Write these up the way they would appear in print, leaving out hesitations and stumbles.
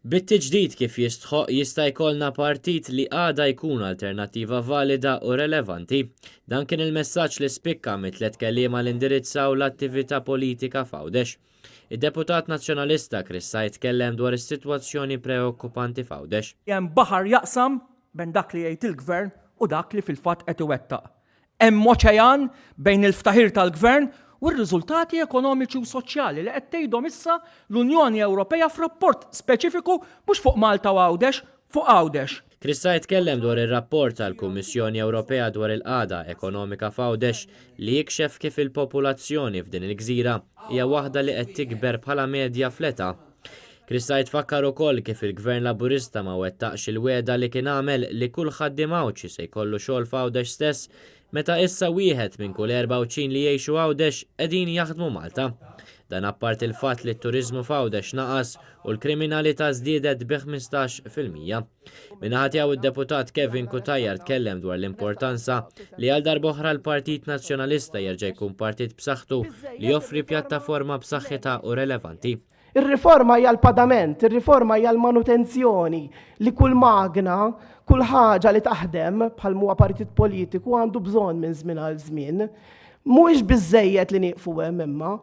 Bit-tiġdid kif jistħoqq jista' jkollna partit li għada jkun alternattiva valida u relevanti. Dan kien il-messaġġ li spikka mit-tliet kelliema li indirizzaw l-attività politika f'Għawdex. Id-deputat Nazzjonalista Chris Said tkellem dwar is-sitwazzjoni preokkupanti f'Għawdex. Hemm baħar jaqsam bejn dak li jgħid il-Gvern u dak li fil-fatt qed iwettaq. Hemm oċean bejn il-ftaħir tal-Gvern u r-riżultati ekonomiċi u soċjali li qed tgħidhom issa l-Unjoni Ewropea f'rapport speċifiku mhux fuq Malta u Għawdex, fuq Għawdex. Chris Said tkellem dwar ir-rapport tal-Kummissjoni Ewropea dwar il-qagħda ekonomika f'Għawdex li jikxef kif il-popolazzjoni f'din il-gżira hija waħda li qed tikber bħala medja fl-età. Chris Said fakkar ukoll kif il-Gvern Laburista ma wettaqx il-wegħda li kien għamel li kull ħaddiem Għawdxi se jkollu xogħol f'Għawdex stess meta issa wieħed minn kull 24 li jgħixu Għawdex qegħdin jaħdmu Malta. Dan apparti l-fatt li t-turiżmu f'Għawdex naqas u l-kriminalità żdiedet bi 15%. Min-naħa tiegħu d-Deputat Kevin Cutajar tkellem dwar l-importanza li għal darb'oħra l-Partit Nazzjonalista jerġa' jkun partit b'saħħtu li joffri pjattaforma b'saħħitha u relevanti. Ir-riforma hija l-padament, ir-riforma hija l-manutenzjoni li kull magna, kull ħaġa li taħdem bħal huwa partit politiku għandu bżonn minn żmien għal żmien. Mhuwiex biżejjed li nieqfu hemm imma,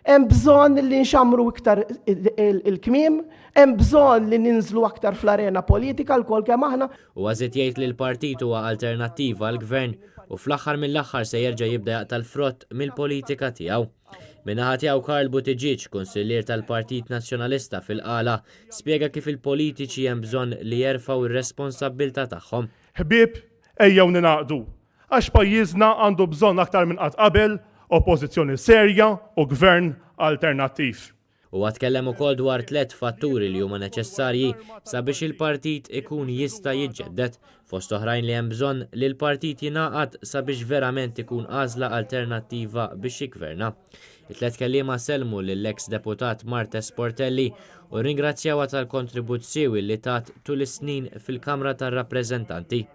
hemm bżonn li nxammru iktar il-kmiem, hemm bżonn li ninżlu aktar fl-arena politika lkoll kemm aħna. Huwa żied jgħid li l-partit huwa alternattiva għall-Gvern u fl-aħħar mill-aħħar se jerġa' jibda jaqta' l-frott mill-politika tiegħu. Min-naħa tiegħu Karl Buttigieg, kunsillier tal-Partit Nazzjonalista fil-Qala, spjega kif il-politiċi hemm bżonn li jerfgħu r-responsabbiltà tagħhom. Ħbieb, ejjew ningħaqdu, għax pajjiżna għandu bżonn aktar minn qatt qabel Oppożizzjoni serja u Gvern alternattiv. Huwa tkellem ukoll dwar tlett fatturi li huma neċessarji sabiex il-partit ikun jista' jiġġedded, fost oħrajn li hemm bżonn li l-partit jingħaqad sabiex verament ikun għażla alternattiva biex jiggverna. It-tlett kelliema sellmu lill-eks deputat Marthese Portelli u rringrazzjawha tal-kontribut siewi li tat tul is-snin fil-Kamra tar-Rappreżentanti.